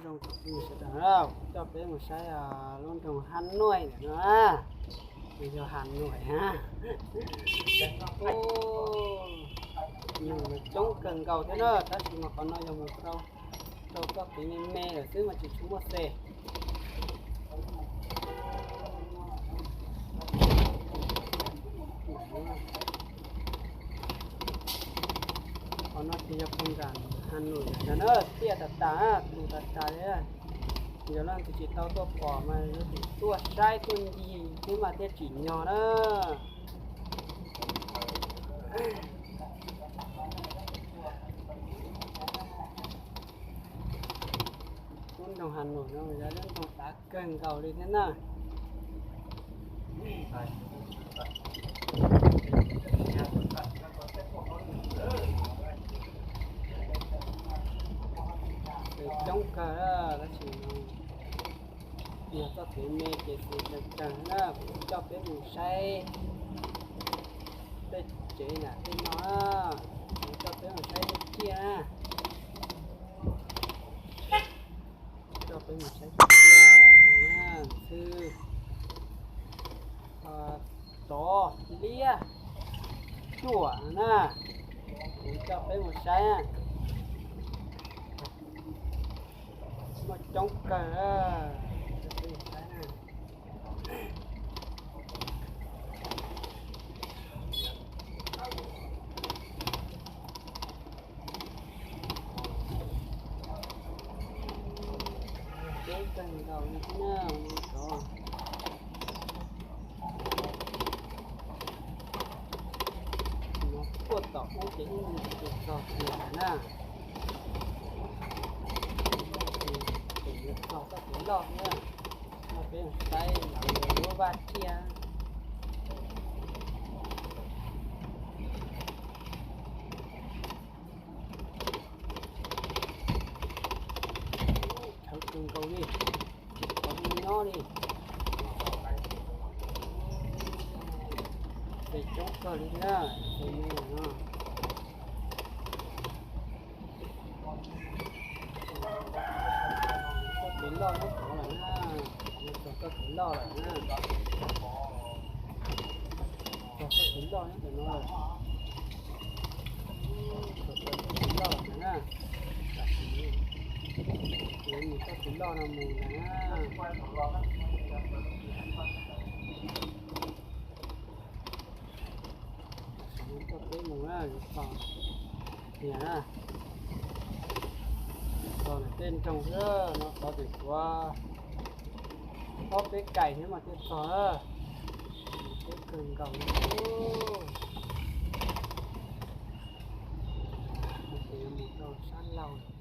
Zoo, sawv daws, kuv coj peb mus saib lub nroog Hà Nội ntawm no. Nws yog Hà Nội na. Neeg coob kawg nkaus thiab na, tab sis mas qhov no yog mus rau, rau txoj kev me me lawm xwb mas tsis tshua muaj xe. Qhov no ces yog pug nram Hà Nội na, tiaj tas tas, tus tas tas li. Yog leej twg tsis tau tuaj pom mas yuav tsum tuaj saib tuaj ncig xwb mas thiaj tsim nyog na. Lub nroog Hà Nội no yog lub nroog dav kawg nkaus li thiab na. Coob kawg, tab sis yog txoj kev me ces xis tsawg tsawg na, kuv coj peb mus saib tej tsev yam tej no, kuv coj peb mus saib tej tiaj na. Coj peb mus saib tiaj xwb. Tov liab cuam na, kuv coj peb mus saib na. Muaj coob kawg, coj peb mus saib na. Coob kawg nkaus li thiab na, cov no tuaj tom ub ces ib mus ces txog kiag lawm na. Ces yuav txog txoj kev loj thiab. No peb saib lawv lub vaj tiaj. Tshawv kawg nkaus li, tsis pom nyob li. Ces coob kawg li thiab, ces no. Txoj kev loj nyob tod lawm na, txog txoj kev loj lawm na. Txog txoj kev loj nyob ntawm no lawm. Txog txoj kev loj lawm na. Tam sim no yuav mus txoj kev loj no mus na. Tam sim no coj peb mus na, yuav txog tiag na. Txog ntawm tej nroog xwb no, tod tseem tshuav ob peb kais thiab mas thiaj txog na. Coob kawg nkaus li. Ces yuav mus rau sab laug lawm.